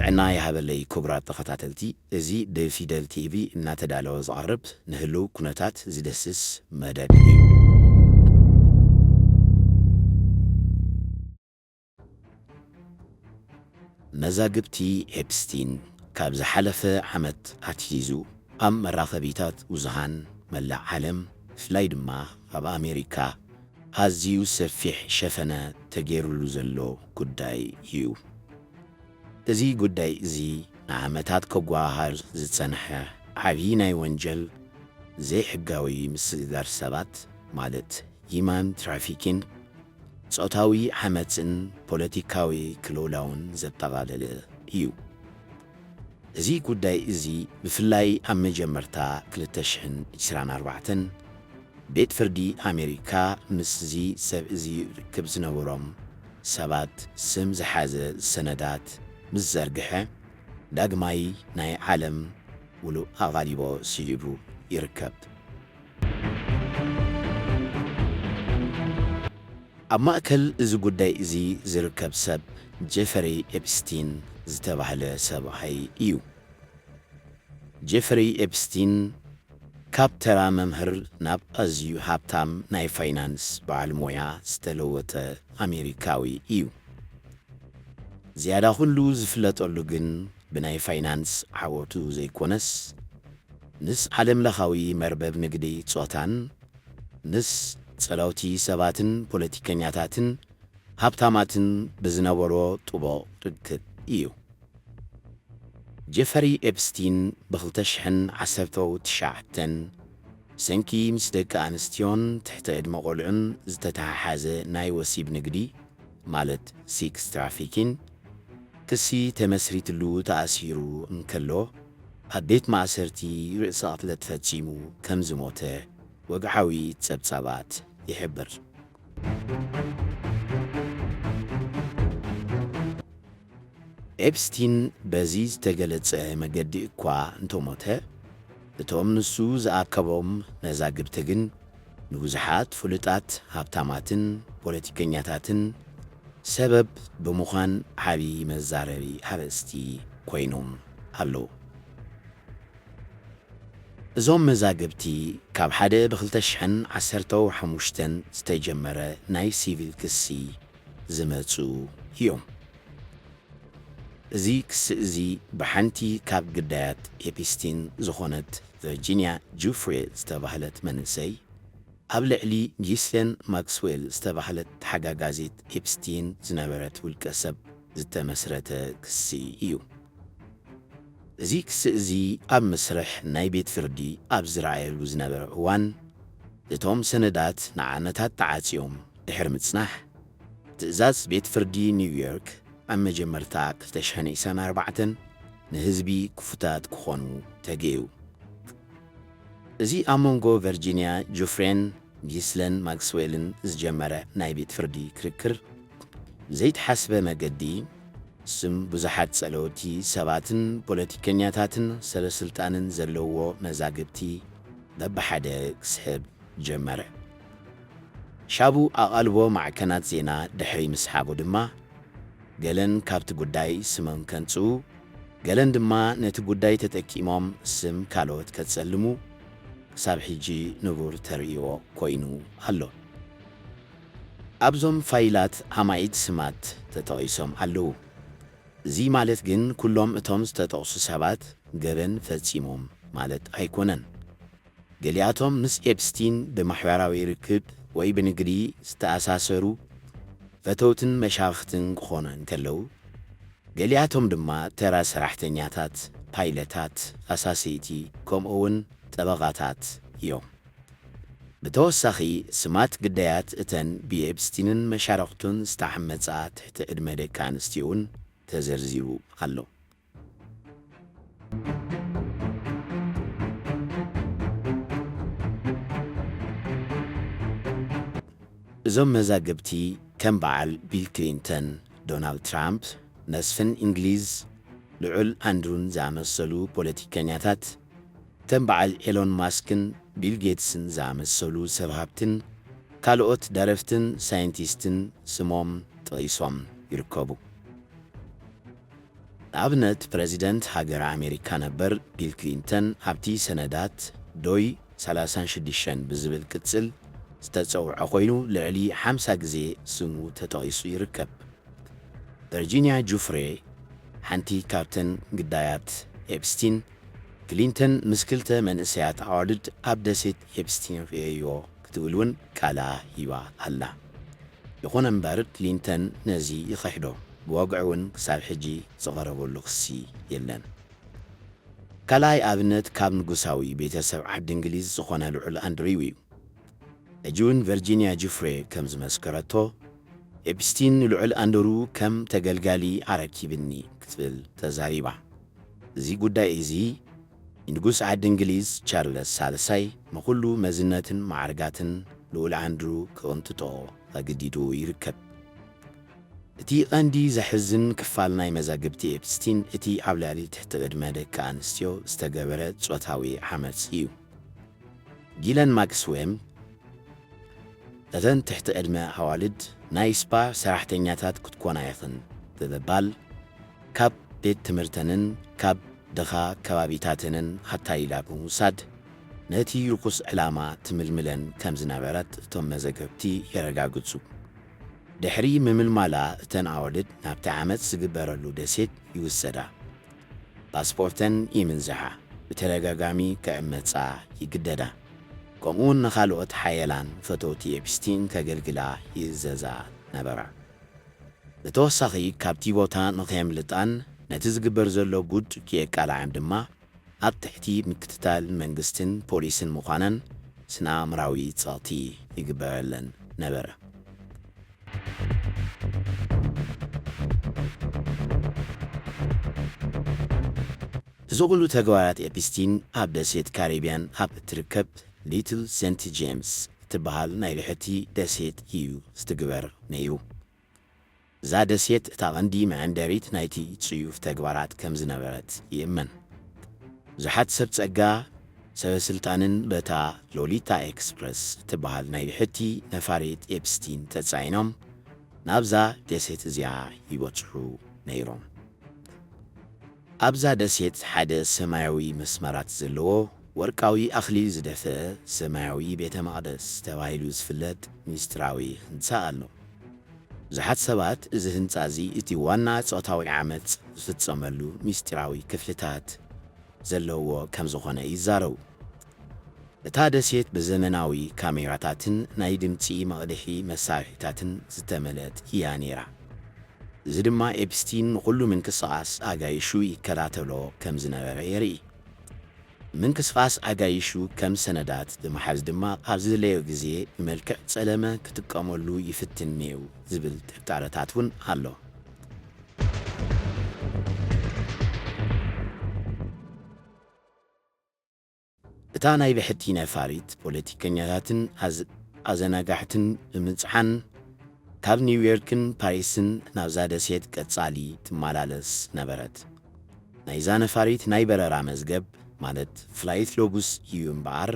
ጥዕና ይሃበለይ ክቡራት ተኸታተልቲ፣ እዚ ብፊደል ቲቪ እናተዳለወ ዝቐርብ ንህልው ኩነታት ዝደስስ መደብ እዩ። መዛግብቲ ኤፕስቲን ካብ ዝሓለፈ ዓመት ኣትሒዙ ኣብ መራኸቢታት ብዙሃን መላእ ዓለም፣ ብፍላይ ድማ ኣብ ኣሜሪካ፣ ኣዝዩ ሰፊሕ ሸፈነ ተገይሩሉ ዘሎ ጉዳይ እዩ። እዚ ጉዳይ እዚ ንዓመታት ከጓሃሃር ዝጸንሐ ዓቢ ናይ ወንጀል ዘይሕጋዊ ምስግጋር ሰባት፣ ማለት ሂማን ትራፊኪን፣ ጾታዊ ዓመጽን ፖለቲካዊ ቅልውላውን ዘጠቓለለ እዩ። እዚ ጉዳይ እዚ ብፍላይ ኣብ መጀመርታ ክልተ ሽሕን ዕስራን ኣርባዕተን ቤት ፍርዲ ኣሜሪካ ምስዚ ሰብ እዚ ርክብ ዝነበሮም ሰባት ስም ዝሓዘ ሰነዳት ምስ ዘርግሐ፣ ዳግማይ ናይ ዓለም ውሉእ ኣቓልቦ ስዒቡ ይርከብ። ኣብ ማእከል እዚ ጉዳይ እዚ ዝርከብ ሰብ ጀፈሪ ኤፕስቲን ዝተባህለ ሰብኣይ እዩ። ጀፈሪ ኤፕስቲን ካብ ተራ መምህር ናብ ኣዝዩ ሃብታም ናይ ፋይናንስ በዓል ሞያ ዝተለወጠ ኣሜሪካዊ እዩ። ዝያዳ ኩሉ ዝፍለጠሉ ግን ብናይ ፋይናንስ ዓወቱ ዘይኮነስ፣ ምስ ዓለምለኻዊ መርበብ ንግዲ ጾታን ምስ ጸለውቲ ሰባትን ፖለቲከኛታትን ሃብታማትን ብዝነበሮ ጥቡቕ ርክብ እዩ። ጀፈሪ ኤፕስቲን ብኽልተ ሽሕን ዓሰርተው ትሽዓተን ብሰንኪ ምስ ደቂ ኣንስትዮን ትሕቲ ዕድመ ቆልዑን ዝተተሓሓዘ ናይ ወሲብ ንግዲ፣ ማለት ሴክስ ትራፊኪን፣ ክሲ ተመስሪትሉ ተኣሲሩ እንከሎ፣ ኣብ ቤት ማእሰርቲ ርእሰ ቅትለት ፈጺሙ ከም ዝሞተ ወግዓዊ ጸብጻባት ይሕብር። ኤፕስቲን በዚ ዝተገለጸ መገዲ እኳ እንተሞተ፣ እቶም ንሱ ዝኣከቦም መዛግብቲ ግን ንብዙሓት ፍሉጣት ሃብታማትን ፖለቲከኛታትን ሰበብ ብምዃን ዓቢ መዛረቢ ኣርእስቲ ኮይኖም ኣለዉ። እዞም መዛግብቲ ካብ ሓደ ብ ክልተ ሽሕን ዓሰርተው ሓሙሽተን ዝተጀመረ ናይ ሲቪል ክሲ ዝመጹ እዮም። እዚ ክሲ እዚ ብሓንቲ ካብ ግዳያት ኤፕስቲን ዝኾነት ቨርጂንያ ጁፍሬ ዝተባህለት መንእሰይ ኣብ ልዕሊ ጊስሌን ማክስዌል ዝተባህለት ተሓጋጋዚት ኤፕስቲን ዝነበረት ውልቀ ሰብ ዝተመስረተ ክሲ እዩ። እዚ ክሲ እዚ ኣብ መስርሕ ናይ ቤት ፍርዲ ኣብ ዝረኣየሉ ዝነበረ እዋን፣ እቶም ሰነዳት ንዓመታት ተዓጽዮም ድሕሪ ምጽናሕ፣ ትእዛዝ ቤት ፍርዲ ኒውዮርክ ኣብ መጀመርታ ክልተ ሽሕን ዕስራን ኣርባዕተን ንህዝቢ ክፉታት ክኾኑ ተገይሩ። እዚ ኣብ መንጎ ቨርጂንያ ጁፍሬን ጊስለን ማክስዌልን ዝጀመረ ናይ ቤት ፍርዲ ክርክር፣ ብዘይተሓስበ መገዲ፣ ስም ብዙሓት ጸለውቲ ሰባትን ፖለቲከኛታትን ሰበስልጣንን ዘለዎ መዛግብቲ በብሓደ ክስሕብ ጀመረ። ሻቡ ኣቓልቦ ማዕከናት ዜና ድሕሪ ምስሓቡ ድማ፣ ገለን ካብቲ ጉዳይ ስሞም ከንጽኡ፣ ገለን ድማ ነቲ ጉዳይ ተጠቂሞም ስም ካልኦት ከጸልሙ፣ ክሳብ ሕጂ ንቡር ተርእዮ ኮይኑ ኣሎ። ኣብዞም ፋይላት ኣማኢት ስማት ተጠቒሶም ኣለዉ። እዚ ማለት ግን ኩሎም እቶም ዝተጠቕሱ ሰባት ገበን ፈጺሞም ማለት ኣይኮነን። ገሊኣቶም ምስ ኤፕስቲን ብማሕበራዊ ርክብ ወይ ብንግዲ ዝተኣሳሰሩ ፈተውትን መሻርኽትን ክኾኑ እንከለዉ፣ ገሊኣቶም ድማ ተራ ሰራሕተኛታት፣ ፓይለታት፣ ኣሳሰይቲ፣ ከምኡ'ውን ጠበቓታት እዮም። ብተወሳኺ፣ ስማት ግዳያት እተን ብኤፕስቲንን መሻርኽቱን ዝተዓመጻ ትሕቲ ዕድመ ደቂ ኣንስትዮ'ውን ተዘርዚሩ ኣሎ። እዞም መዛግብቲ ከም በዓል ቢል ክሊንተን፣ ዶናልድ ትራምፕ፣ መስፍን እንግሊዝ ልዑል ኣንድሩን ዝኣመሰሉ ፖለቲከኛታት፣ ከም በዓል ኤሎን ማስክን ቢል ጌትስን ዝኣመሰሉ ሰብ ሃብትን ካልኦት ደረፍትን ሳይንቲስትን ስሞም ጠቒሶም ይርከቡ። ንኣብነት፣ ፕረዚደንት ሃገረ ኣሜሪካ ነበር ቢል ክሊንተን ኣብቲ ሰነዳት ዶይ ሰላሳን ሽዱሽተን ብዝብል ቅጽል ዝተጸውዐ ኮይኑ፣ ልዕሊ ሓምሳ ግዜ ስሙ ተጠቒሱ ይርከብ። ቨርጂንያ ጁፍሬ፣ ሓንቲ ካብተን ግዳያት ኤፕስቲን፣ ክሊንተን ምስ ክልተ መንእሰያት ኣዋልድ ኣብ ደሴት ኤፕስቲን ርእየዮ ክትብል እውን ቃላ ሂባ ኣላ። ይኹን እምበር፣ ክሊንተን ነዚ ይኽሕዶ። ብወግዒ እውን ክሳብ ሕጂ ዝቐረበሉ ክሲ የለን። ካልኣይ ኣብነት ካብ ንጉሳዊ ቤተሰብ ዓዲ እንግሊዝ ዝኾነ ልዑል ኣንድሪው እዩ። ሕጂ እውን ቨርጂንያ ጁፍሬ ከም ዝመስከረቶ፣ ኤፕስቲን ንልዑል ኣንድሩ ከም ተገልጋሊ ኣረኪብኒ ክትብል ተዛሪባ። እዚ ጉዳይ እዚ ንንጉስ ዓዲ እንግሊዝ ቻርለስ ሳልሳይ ንኹሉ መዝነትን ማዕርጋትን ልኡል ኣንድሩ ክቕንጥጦ ኣገዲዱ ይርከብ። እቲ ቀንዲ ዘሕዝን ክፋል ናይ መዛግብቲ ኤፕስቲን እቲ ኣብ ልዕሊ ትሕቲ ዕድመ ደቂ ኣንስትዮ ዝተገበረ ጾታዊ ዓመጽ እዩ። ጊለን ማክስዌል፣ እተን ትሕቲ ዕድመ ኣዋልድ ናይ ስፓ ሰራሕተኛታት ክትኮና ኢኽን ብምባል፣ ካብ ቤት ትምህርተንን ካብ ድኻ ከባቢታተንን ኣታሊላ ብምውሳድ፣ ነቲ ርኹስ ዕላማ ትምልምለን ከም ዝነበረት እቶም መዘገብቲ የረጋግጹ። ድሕሪ ምምልማላ፣ እተን ኣዋልድ ናብቲ ዓመጽ ዝግበረሉ ደሴት ይውሰዳ። ፓስፖርተን ይምንዝሓ፣ ብተደጋጋሚ ክዕመጻ ይግደዳ። ከምኡውን ንኻልኦት ሓያላን ፈተውቲ ኤፕስቲን ከገልግላ ይእዘዛ ነበራ። ብተወሳኺ፣ ካብቲ ቦታ ንኸየምልጣን ነቲ ዝግበር ዘሎ ጉድ ክየቃልዓን ድማ ኣብ ትሕቲ ምክትታል መንግስትን ፖሊስን ምዃነን ስነ-ኣእምራዊ ጸቕቲ ይግበረለን ነበረ። እዚ ኹሉ ተግባራት ኤፕስቲን ኣብ ደሴት ካሪብያን ኣብ እትርከብ ሊትል ሴንት ጄምስ እትበሃል ናይ ብሕቲ ደሴት እዩ ዝትግበር ነይሩ። እዛ ደሴት እታ ቐንዲ መዐንደሪት ናይቲ ጽዩፍ ተግባራት ከም ዝነበረት ይእመን። ብዙሓት ሰብ ጸጋ፣ ሰበ ስልጣንን በታ ሎሊታ ኤክስፕረስ እትበሃል ናይ ብሕቲ ነፋሪት ኤፕስቲን ተጻዒኖም ናብዛ ደሴት እዚኣ ይበጽሑ ነይሮም። ኣብዛ ደሴት ሓደ ሰማያዊ መስመራት ዘለዎ ወርቃዊ ኣኽሊል ዝደፍአ ሰማያዊ ቤተ መቕደስ ተባሂሉ ዝፍለጥ ሚስጢራዊ ህንጻ ኣሎ። ብዙሓት ሰባት እዚ ህንጻ እዚ እቲ ዋና ጾታዊ ዓመጽ ዝፍጸመሉ ሚስጢራዊ ክፍልታት ዘለዎ ከም ዝኾነ ይዛረቡ። እታ ደሴት ብዘመናዊ ካሜራታትን ናይ ድምጺ መቕድሒ መሳርሒታትን ዝተመልአት እያ ነይራ። እዚ ድማ ኤፕስቲን ንኹሉ ምንቅስቓስ ኣጋይሹ ይከታተሎ ከም ዝነበረ የርኢ። ምንቅስቓስ ኣጋይሹ ከም ሰነዳት ብምሓዝ ድማ ኣብ ዝድለዮ ግዜ ብመልክዕ ጸለመ ክጥቀመሉ ይፍትን ነይሩ ዝብል ጥርጣረታት እውን ኣሎ። እታ ናይ ብሕቲ ነፋሪት ፖለቲከኛታትን ኣዝ-፣ ኣዘናጋዕትን ብምጽዓን ካብ ኒውዮርክን ፓሪስን ናብዛ ደሴት ቀጻሊ ትመላለስ ነበረት። ናይዛ ነፋሪት ናይ በረራ መዝገብ፣ ማለት ፍላይት ሎጉስ እዩ እምበኣር፣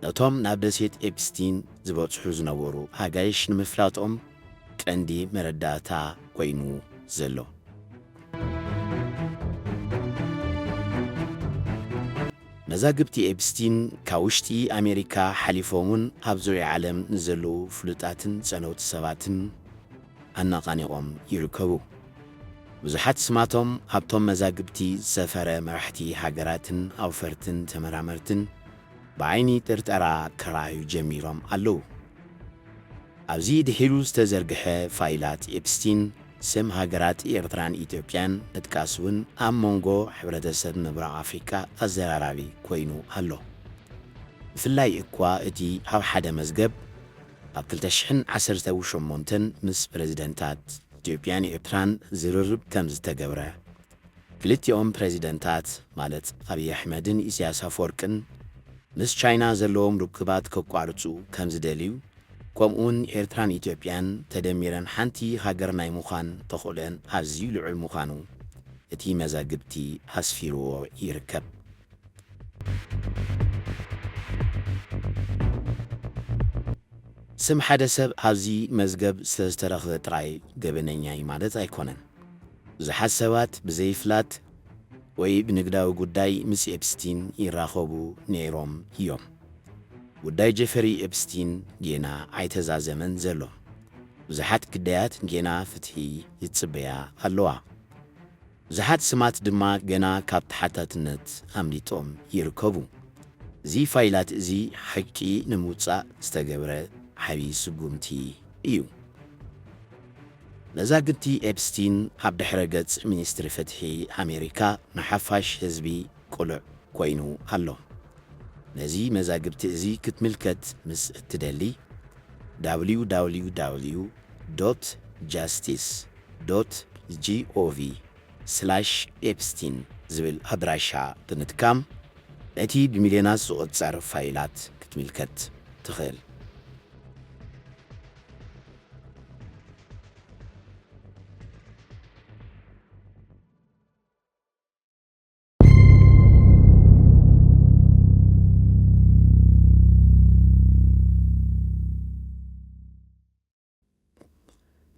ነቶም ናብ ደሴት ኤፕስቲን ዝበጽሑ ዝነበሩ ኣጋይሽ ንምፍላጦም ቀንዲ መረዳእታ ኮይኑ ዘሎ። መዛግብቲ ኤፕስቲን ካብ ውሽጢ ኣሜሪካ ሓሊፎም እውን ኣብ ዙርያ ዓለም ንዘለዉ ፍሉጣትን ጸነውቲ ሰባትን ኣነቓኒቖም ይርከቡ። ብዙሓት ስማቶም ኣብቶም መዛግብቲ ዝሰፈረ መራሕቲ ሃገራትን ኣውፈርትን ተመራመርትን ብዓይኒ ጥርጠራ ክረኣዩ ጀሚሮም ኣለዉ። ኣብዚ ድሒሩ ዝተዘርግሐ ፋይላት ኤፕስቲን፣ ስም ሃገራት ኤርትራን ኢትዮጵያን ምጥቃስ እውን ኣብ መንጎ ሕብረተሰብ ምብራቕ ኣፍሪካ ኣዘራራቢ ኮይኑ ኣሎ። ብፍላይ እኳ እቲ ኣብ ሓደ መዝገብ ኣብ ክልተ ሽሕን ዓሰርተ ሸሞንተን ምስ ፕረዚደንታት ኢትዮጵያን ኤርትራን ዝርርብ ከም ዝተገብረ፣ ክልቲኦም ፕረዚደንታት ማለት ኣብይ ኣሕመድን ኢሳያስ ኣፈወርቅን ምስ ቻይና ዘለዎም ርክባት ከቋርጹ ከም ዝደልዩ፣ ከምኡውን ኤርትራን ኢትዮጵያን ተደሚረን ሓንቲ ሃገር ናይ ምዃን ተኽእሎአን ኣዝዩ ልዑል ምዃኑ እቲ መዛግብቲ ኣስፊርዎ ይርከብ። ስም ሓደ ሰብ ኣብዚ መዝገብ ስለዝተረኽበ ጥራይ ገበነኛ እዩ ማለት ኣይኮነን። ብዙሓት ሰባት ብዘይፍላጥ ወይ ብንግዳዊ ጉዳይ ምስ ኤፕስቲን ይራኸቡ ነይሮም እዮም። ጉዳይ ጀፈሪ ኤፕስቲን ጌና ኣይተዛዘመን ዘሎ። ብዙሓት ግዳያት ጌና ፍትሒ ይጽበያ ኣለዋ። ብዙሓት ስማት ድማ ገና ካብ ተሓታትነት ኣምሊጦም ይርከቡ። እዚ ፋይላት እዚ ሓቂ ንምውጻእ ዝተገብረ ዓቢ ስጉምቲ እዩ። መዛግብቲ ኤፕስቲን ኣብ ድሕረ ገጽ ሚኒስትሪ ፍትሒ ኣሜሪካ ንሓፋሽ ህዝቢ ቅሉዕ ኮይኑ ኣሎ። ነዚ መዛግብቲ እዚ ክትምልከት ምስ እትደሊ፣ www.justice.gov/epstein ዝብል ኣድራሻ ብምጥቃም ነቲ ብሚልዮናት ዝቑጸር ፋይላት ክትምልከት ትኽእል።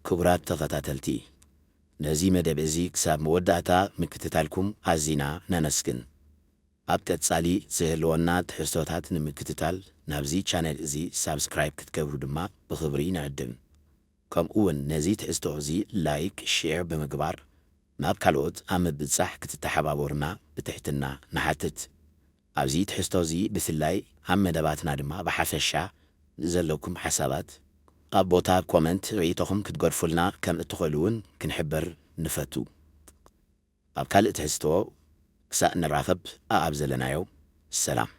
ክቡራት ተኸታተልቲ፣ ነዚ መደብ እዚ ክሳብ መወዳእታ ምክትታልኩም ኣዚና ነመስግን። ኣብ ቀጻሊ ዝህልወና ትሕዝቶታት ንምክትታል ናብዚ ቻነል እዚ ሳብስክራይብ ክትገብሩ ድማ ብኽብሪ ንዕድም። ከምኡ እውን ነዚ ትሕዝቶ እዚ ላይክ፣ ሼር ብምግባር ናብ ካልኦት ኣብ ምብጻሕ ክትተሓባበሩና ብትሕትና ንሓትት። ኣብዚ ትሕዝቶ እዚ ብፍላይ ኣብ መደባትና ድማ ብሓፈሻ ዘለኩም ሓሳባት ኣብ ቦታ ኮመንት ርእይቶኹም ክትገድፉልና ከም እትኽእሉ እውን ክንሕብር ንፈቱ። ኣብ ካልእ ትሕዝቶ ክሳእ ንራኸብ ኣኣብ ዘለናዮ ሰላም።